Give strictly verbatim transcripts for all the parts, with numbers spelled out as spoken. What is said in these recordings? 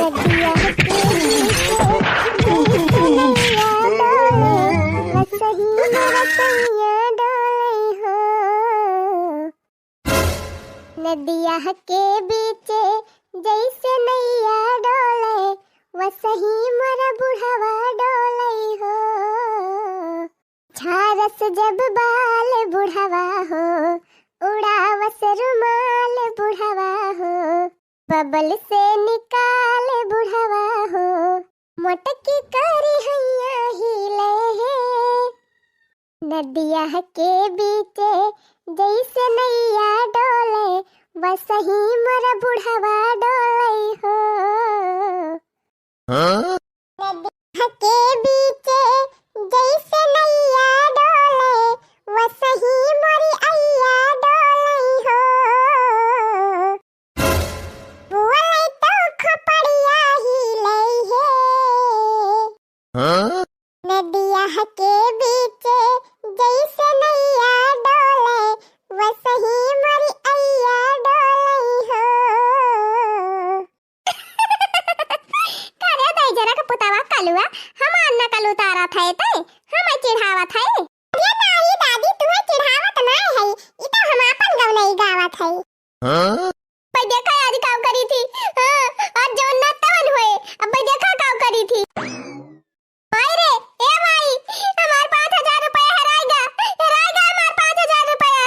नदिया के बीचे जैसे नैया डोले, वसही मोर सैया डोले हो। नदिया के बीचे जैसे नैया डोले, वसही मोर बुढ़वा डोले हो। झारस जब बाल बुढ़वा हो, उड़ावस रुमाल बुढ़वा हो, बबल से निकाल बुढ़वा हो, मोटकी करी हैया हिले हे। नदिया के बीचे जैसे नैया डोले, वसही मोर बुढ़वा डोले हो। हाँ? नदिया के बीचे जैसे नैया डोले, वसही मोरी अइया डोले हो। बोले तो खोपड़िया हिले हे। हाँ? नदिया के बीचे जैसे नैया डोले, वसही मोरी अइया डोले हो। करे दई जरा के पुतावा कलुआ, हमार नकल उतारत है ते, हमें चिढ़ावत है। अरे नाई दादी, तुम्हें चिढ़ावत ना है, ई तो हम आपन गवनई गावत है। हाँ? भाई देखा आज काव करी थी, हाँ, आज जौन ना तवन होए, अब भाई देखा काव करी थी। भाई रे, ए भाई, हमार पाँच हजार रुपया हेराइगा, हेराइगा हमार पाँच हजार रुपया।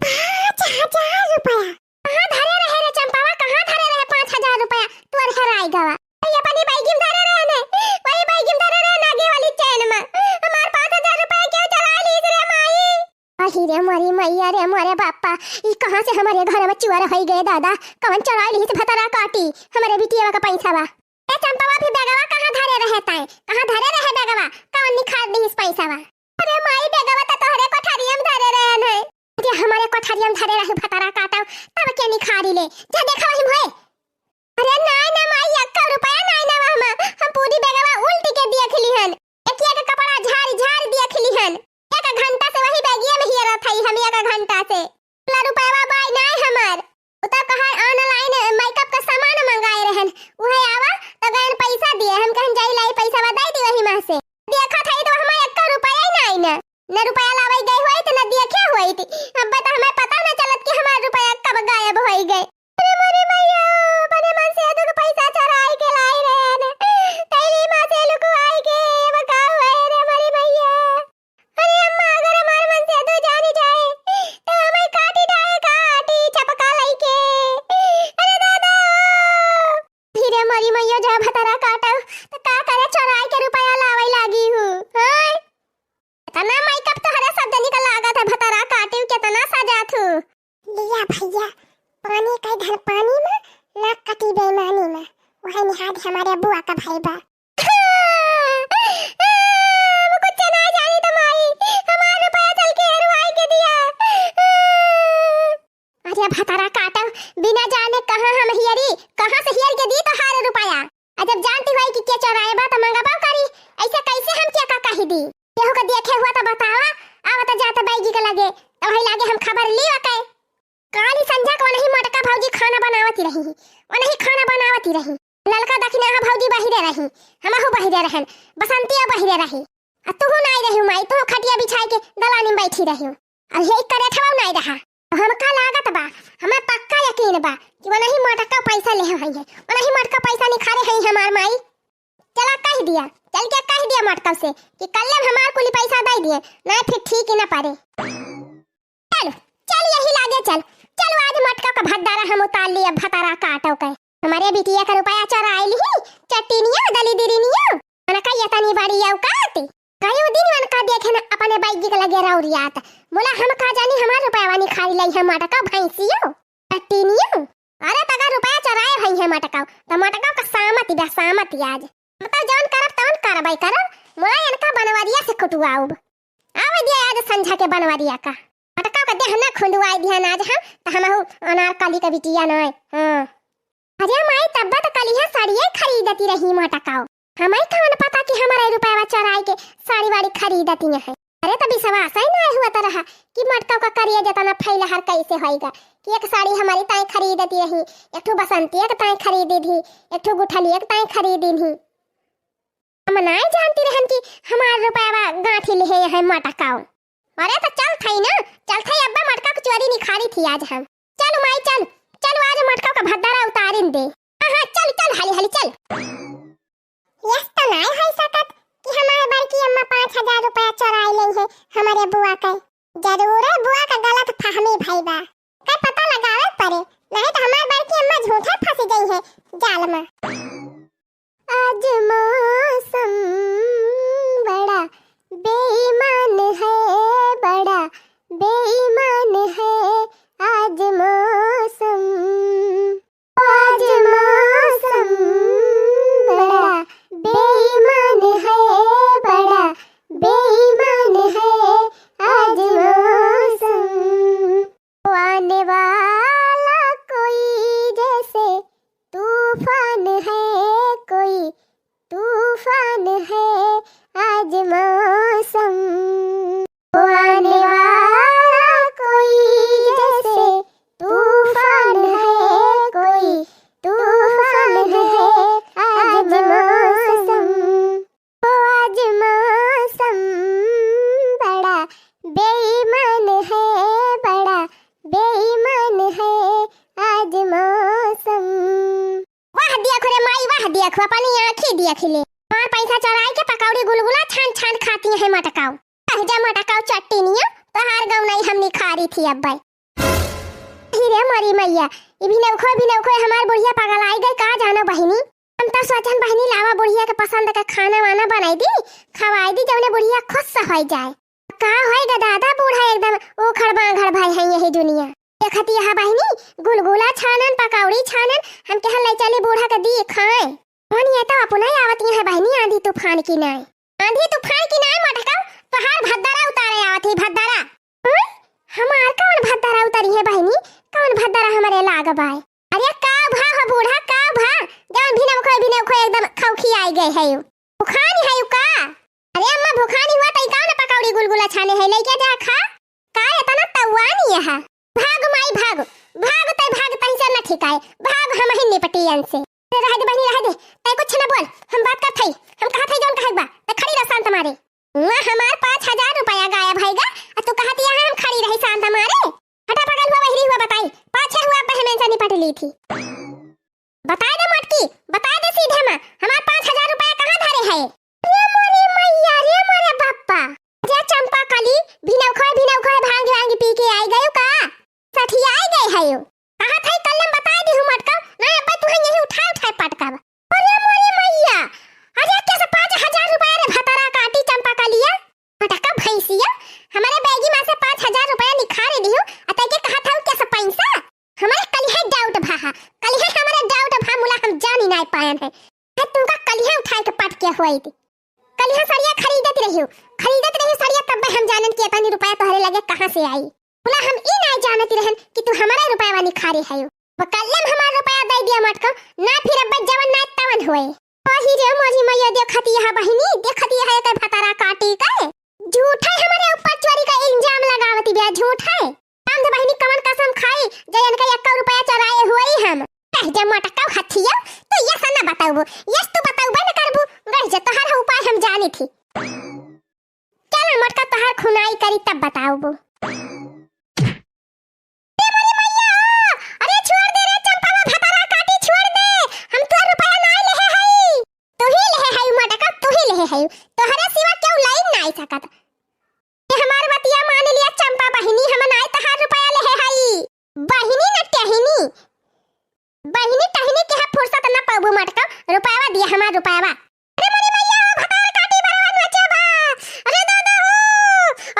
पाँच हजार रुपया? कहाँ धरे रहे रे चंपावा, कहाँ धरे रहे पाँच हजार रुपया? तोर हेराइगा वा। वही अपनी बैगी में धरे रहे ने, वही बैगी में धरे रहे नागे वाली चैन में। हमार पाँच हजार रुपया क्यों चुराई लीस रे माई? अही रे मोरी मैया रे मोरे बापा, ई कहाँ से हमारे घर में चोर होई गए दादा? कवन चोराई लिहिस भतरा काटी हमारे बिटिया का पैसा बा? ए चंपावा, फिर बेगवा कहाँ धरे रहे ताई? कहाँ धरे रहे बेगवा? कवन निखार लिहिस पैसा बा? अरे माई, बेगवा त तोहरे कोठरिया में धरे रहे न। अरे हमारे कोठरिया में धरे रहे भतरा काटा, तब के निखारी ले? जा देखा वही भोए। अरे नाई ना माई, एक्का रुपया नाई ना वहमा। हम पूरी बेगवा उल्टी के देख लिहन। एकिया के कपड़ा झारी झारी देख लिहन। एक घंटा से वही बैगिया में हियरत हई हम, एक घंटा से। ला रुपया बाई नाई हमार। उ तो कहा online makeup का सामान मंगाए रहन, उहे आवा तो गयन पैसा दिए। हम कहन जाई लाई पैसा बा, दे दी वही माँ से। देखत हई तो हमार एक्का रुपया ही नाई ना। न रुपया लावे गई होई तो न देखे होई थी। अब तो हमें पता न चलत कि हमार रुपया कब गायब होई गए। अरे मोरी मैया, अपने मनसेधु के पैसा चोराई के लाई रहे न। तैली माँ से लुकवाई के, अब का हुआ रे मोरी मैया? अरे अम्मा, अगर हमार मनसेधु जानी जाए, तो हमें काटी डाए काटी चपका लइके। अरे दादा, ओ। फिर मोरी मैया जा भतरा काटब, तो का करे चोराई के रुपया लावे लागी हूँ, हाँ? इतना makeup तोहरे सब जनी का लागत है, भतरा काटिव केतना सजात हू। लिया भैया, पानी का इधर पानी में, ना कटी बेईमानी में, वही निहाद हमारे बुआ का भाई बा। हम कुछ ना जानी तो माई, हमार रुपया चल के हेरुआई के दिया। अरे भतरा काटब, बिना जाने कहाँ हम हियरी, कहाँ से हियर के दी तोहार रुपया? आ जब जानती होई कि के चोराए बा, त मंगबो करी। ऐसे कैसे हम के का कही दी? केहू के देखे हुआ त बतावा, आवत जात बैगी के लगे, त वही लागे हम खबर ली ओके। काली संझा के वनही मोटका भौजी खाना बनावती रही, वनही खाना बनावती रही। ललका दखिनाहा भौजी बहिरे रही, हमहू बहिरे रहन, बसंतिया बहिरे रही। आ तुहू नाई रही माई, तुहू खटिया बिछाई के दलानी में बैठी रही। अब यही करे ठवा नाई रहा। हमका लागत बा, हमें पक्का यकीन बा कि वनही मोटका पैसा लेहे होइहैं, वनही मोटका पैसा निखारे हैं हमार माई। चला कह दिया, चल के कह दिया मोटका से कि कल्ले हमार कुली पैसा दे दिए, नहीं फिर ठीक ही ना पड़े। चल, चल यही लागे चल, चल आज मोटका का भद्दारा हम उतार लिए, भतारा काटो के। हमारे बिटिया का रुपया चोराई लिही, चट्टीनिया, दलिदिरिनिया। उनका ये तनी बड़ी औकात। कई दिन उनका देखे न अपने बैगी के लगे रौरियात। बोला हम का जानी हमार रुपया निखारी लई है मोटका भैंसियो। चट्टीनिया। अरे तगा रुपया चोराए भई है मोटका। त मोटका का सामत बा, सामत आज। मतलब जौन करब तौन करबै करब। मोला इनका बनवरिया से कुटुआउब। आवे दिया आज संझा के बनवरिया का। मोटका का देह ना खुंदुआई दिहन आज हम, त हमहू अनारकली का बिटिया नाय। हाँ। अरे माई, तब्बा त कलिहा साड़िये खरीदती रही मोटकाओ। हमई कवन पता कि हमारे रुपया चोराई के साड़ी वाड़ी खरीदती है। अरे त विश्वास ही ना हुआ त रहा कि मोटकाओ का करिया जतना फैला हर कैसे होइगा। कि एक साड़ी हमरी ताईं खरीदती रही, एक ठो बसंतिया के ताईं खरीदी थी, एक ठो गुठलिया के ताईं खरीदी थी। हम नाहीं जानती रहन कि हमार रुपयवा गांठी लिहे हैं मटकाऊ। अरे तो चल थई ना, चल थई, अब्बा मटका के चोरी निखारी थी आज हम। चल माई चल, चल आज मटका का भद्दरा उतारिन दे। हाँ हाँ चल चल, हाली हाली चल। यस तो नाय होई सकत कि हमार बड़की अम्मा पाँच हजार रुपया चोराई लेई है हमरे बुआ के। जरूर है बुआ का गलत फहमी भई बा। का पता लगावे पड़े, नहीं तो हमार बड़की अम्मा झूठे फंसी गई है जाल में। आज मौसम बड़ा बेईमान है, बड़ा बेईमान है आज मौसम। आज मौसम बड़ा बेईमान है, बड़ा बेईमान है आज मौसम। आने वाला कोई जैसे तूफान है, कोई तूफान है आज मौसम। आने वाला कोई जैसे तूफान है, कोई तूफान है आज मौसम। ओ आज मौसम बड़ा बेईमान है, बड़ा बेईमान है आज मौसम। वाह देखो रे माई, वाह देखो, अपनी आँखी देख ले। हमार पैसा चोराई के पकौड़ी गुलगुला छान छान खाती है मटकाऊ। कह जा मटकाऊ चट्टी निया, तोहार गौनई हम निखारी थी अब्बे। ही रे मोरी मैया, ई भिनौखो भिनौखो हमार बुढ़िया पगलाई गई, का जानो बहिनी। हम तो सोचन बहिनी लावा बुढ़िया के पसंद का खाना वाना बनाई दी, खवाई दी, जौने बुढ़िया खुश होई जाए। का होई गा दादा, बूढ़ा एकदम उखड़ बांघड़ भई है यही दुनिया। देखती है बहिनी, गुलगुला छानन, पकौड़ी छानन, हम कहन ले चली बूढ़ा के दी खाए। कौन ये तो अपना ही आवत है बहिनी, आंधी तूफान की नाय। आंधी तूफान की नाय मटकाऊ, तोहार भद्दरा उतारे आवत ही भद्दरा। हम्म? हमार कौन भद्दरा उतरी है बहिनी? कौन भद्दरा हमरे लाग बाय? अरे का भा हो बूढ़ा, का भा? जौन भिनौखो भिनौखो एकदम खौखी आई गए है। भुखानी है का? अरे अम्मा भुखानी हुआ तई का न पकौड़ी गुलगुला छाने है, लेके जा खा। का एतना तौआनी है? भाग माई भाग, भाग तई भाग, तई से न ठिकाए, भाग हम ही निपटी इनसे। अरे रह दे बहिनी, रह दे, तई कुछ न बोल, हम बात करत हई, हम कहत हई जौन कहे बा, तई खड़ी रह शांत मारे। वहाँ हमार पाँच हजार रुपया गायब होइगा, आ तू कहत यहाँ हम खड़ी रही शांत मारे। हटा पगल हुआ, बहिरी हुआ, बताई, पाछे हुआ बहमेन से निपट ली थी। बताए दे मोटकी, बताए दे सीधे मा, हमार पाँच हजार रुपया कहाँ धरे है? रे मोरे मैया, रे मोरे बप्पा, जे चंपा कली, भिनौखोए, भिनौखोए भांग, भांग पी के आई गयो का? सठियाई गए है यो। कहा था कल्लम बताए दी हूँ मटका, ना अब्बे तुहे यही उठाए, उठाए पटकब। अरे मोरे मैया, अरे कैसे पाँच हजार रुपया रे भतारा काटी चंपा कलिया? मटका भैंसिया, हमारे बैगी मा से पाँच हजार रुपया निखारे दियो, अतः के कहा था कैसे पैसा? हमारे कलिहे doubt भा हा, कलिहे हमारे doubt भा मुला हम जानी नाय पायन है। है तुमका कलिहे उठाए के पटके हुई थी। कलिहे सड़िया खरीदत रहियो, खरीदत रहियो सड़िया तब हम जानन कि इतनी रुपया तोहरे लगे कहाँ से आई। मुला हम ई नाय जानत रहन कि तू हमारे रुपया निखारे है। वो कल्लम हमार रुपया दे दिया मटको, ना फिर अब जवन ना तवन हुए। ओही रे मोरी मैया, देखती है बहिनी, देखती है एकर भतारा काटी के। झूठे हमरे ऊपर चोरी का इल्जाम लगावती बिया, झूठे। राम दे बहिनी कवन कसम खाई, जे इनका एक्का रुपया चोराए हुई हम। कह जे मटकाऊ हथिया, तो ये सा ना बताऊबो, यस तू बताऊबे न करबू, रह जे तोहर उपाय हम जानी थी। चल मटका तोहर खुनाई करी तब बताऊबो। ए मोरी मैया हो, अरे छोड़ दे रे चंपावा भतारा काटी, छोड़ दे, हम तोर रुपया नाय लेहे हई। तू ही लेहे हई मटका, तू ही लेहे हई, तोहरे सिवा केहू लाई नाय सकत। ए हमार बतिया मान लिया चंपा बहिनी, हम नाय तोहार रुपया लेहे हई। बहिनी न टहिनी, बहिनी टहिनी के फुर्सत न पाबू मटका, रुपयावा दिया हमार रुपयावा। अरे मोरी मैया हो, भतार काटी बरवा नचे बा। अरे दादा हो,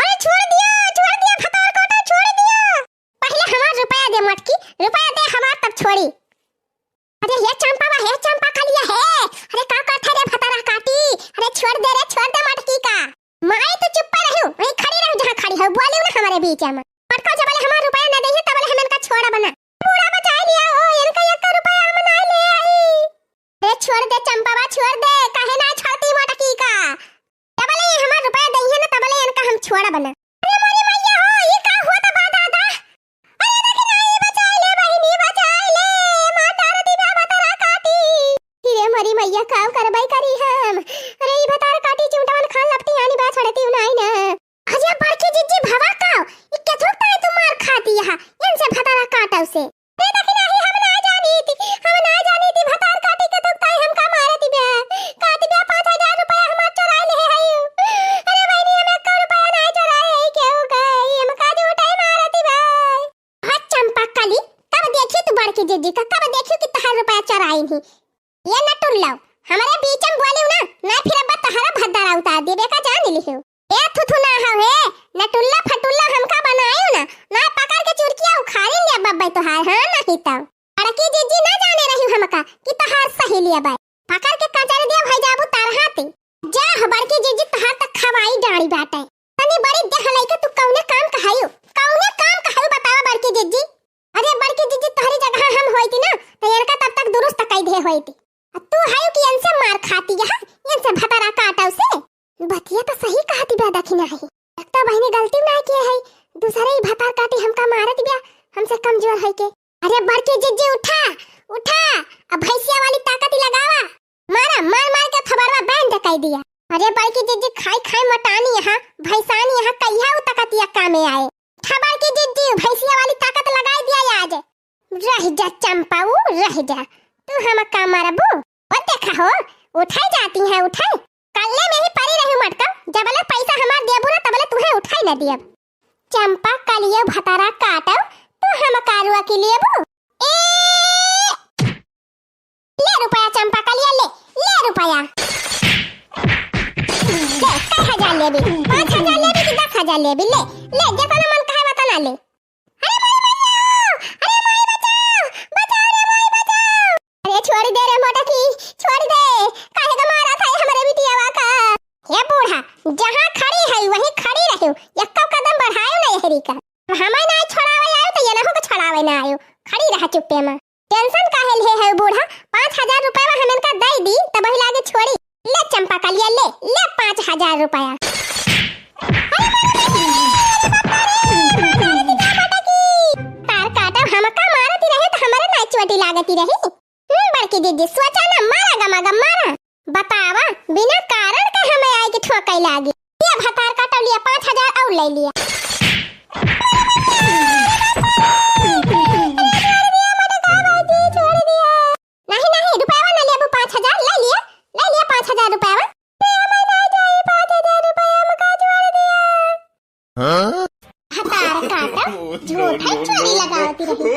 अरे छोड़ दिया, छोड़ दिया, भतार काटा छोड़ दिया। पहले हमार रुपया दे मटकी, रुपया दे हमार तब छोड़ी। अरे हे चंपा बा, हे चंपा कलिया हे। अरे का करत है रे भतारा काटी? अरे छोड़ दे रे, छोड़ दे मटकी का। माई तो चुप्पा रहो, वहीं खड़ी रहो जहाँ खड़ी हो, बोलियो ना हमारे बीच में। मटका जबले हमार रुपया न देही तबले हम इनका छोड़ा बना। बूढ़ा बचाए लिया हो, इनका एक रुपया हम ना ले आई। ए, छोड़ दे चंपावा, छोड़ दे, काहे ना छोड़ती मोटकी का? जबले ये हमार रुपया दइहे ना, तबले इनका हम छोड़ब ना। अरे मोरी मैया हो, ये का होत बा दादा? अरे देखी ना, ये बच कराई नहीं। ये नटुल्ला, हमरे बीच में बोलियो ना, ना फिर अब्बा तहरा भद्दारा उतार देबे का जान लिहियो। ए थुथुना हवे, नटुल्ला फटुल्ला हमका बनायो ना, ना पकड़ के चुरकिया उखाड़ी ले बब्बे तोहार, हाँ नहीं तो। बड़की जिज्जी ना जाने रही हमका कि तोहार सहेली बा। पकड़ के कचर दिया भाई जाबू तार हाथे। जा हो बड़की जिज्जी तोहार तक खवाई डाड़ी बाटे। तनी बड़ी देह लइके तू कौने काम कहायु? कौने काम कहायु बतावा बड़की जिज्जी? अरे बड़की जिज्जी तोहरी जगह हम होइती ना तो इनका तब तक दुरुस्त कई दे होइती। आ तू हयु कि इनसे मार खाती यहाँ, इनसे भतारा काटव से। बतिया तो सही कहती बा दखिना है। एक तो बहिनी गलती ना किए है, दूसरे ही भतार काटी हमका मारत बिया, हमसे कमजोर है के। अरे बड़की जिज्जी उठा, उठा, अब भैंसिया वाली ताकत ही लगावा। मारा, मार मार के थबड़वा बंद कर दिया। अरे बड़की जिज्जी खाई खाई मटानी यहाँ, भैंसानी यहाँ कहिया उ ताकतिया कामे आए। उठा बड़की जिज्जी, भैंसिया वाली ताकत लगाई दिया आज। रह जा चंपा, उ रह जा, तू हम का मारबू? ओ देखा हो, उठाई जाती है, उठाई। कल्ले में ही परी रही मटका, जबले पैसा हमार देबू ना, तबले तुहे उठाई ना दियब। चंपा कलियो भतारा काटब, तू हम कारुआ की लेबू? ए! ले रुपया चंपा कलिया, ले, ले रुपया। ले, कै हजार लेबी? पाँच हजार लेबी कि दस हजार लेबी? ले, ले, जेतना मन कहे वतना ले। अरे माई बचाओ! अरे माई बचाओ! बचाओ रे माई बचाओ! अरे छोड़ दे रे मोटकी, छोड़ दे। काहे का मारा था हमरे बिटियावा का? हे बूढ़ा, जहाँ खड़ी है वहीं खड़ी रहियो, एको कदम बढ़ायो ना यहरी का। हमें ना छोड़ावे आयो तो ये ना हो छोड़ावे ना आयो, खड़ी रहा चुप्पे में। टेंशन काहे ले है बूढ़ा? पाँच हजार रुपया हम इनका दे दी, तब वही लागे छोड़ी। ले चंपा कलिया, ले, ले पाँच हजार रुपया। अरे बाप रे, अरे बाप रे, तार काटब, हमका मारती रहे तो हमारे ना चोटी लागती रही। हम्म, बड़की दीदी, सोचा ना, मारा गमा गम मारा। बतावा, बिना कारण के हमें आए के ठोकई लागी। ये भतार काटब लिया, पाँच हजार और ले लिया। नहीं, नहीं, रुपयावा ना लेबू पाँच हजार, ले लिया, ले लिया पाँच हजार रुपयावा। पाँच हजार रुपया हमका छोड़ दिया। हाँ? भतार काटब, झूठा चोरी लगावती रही।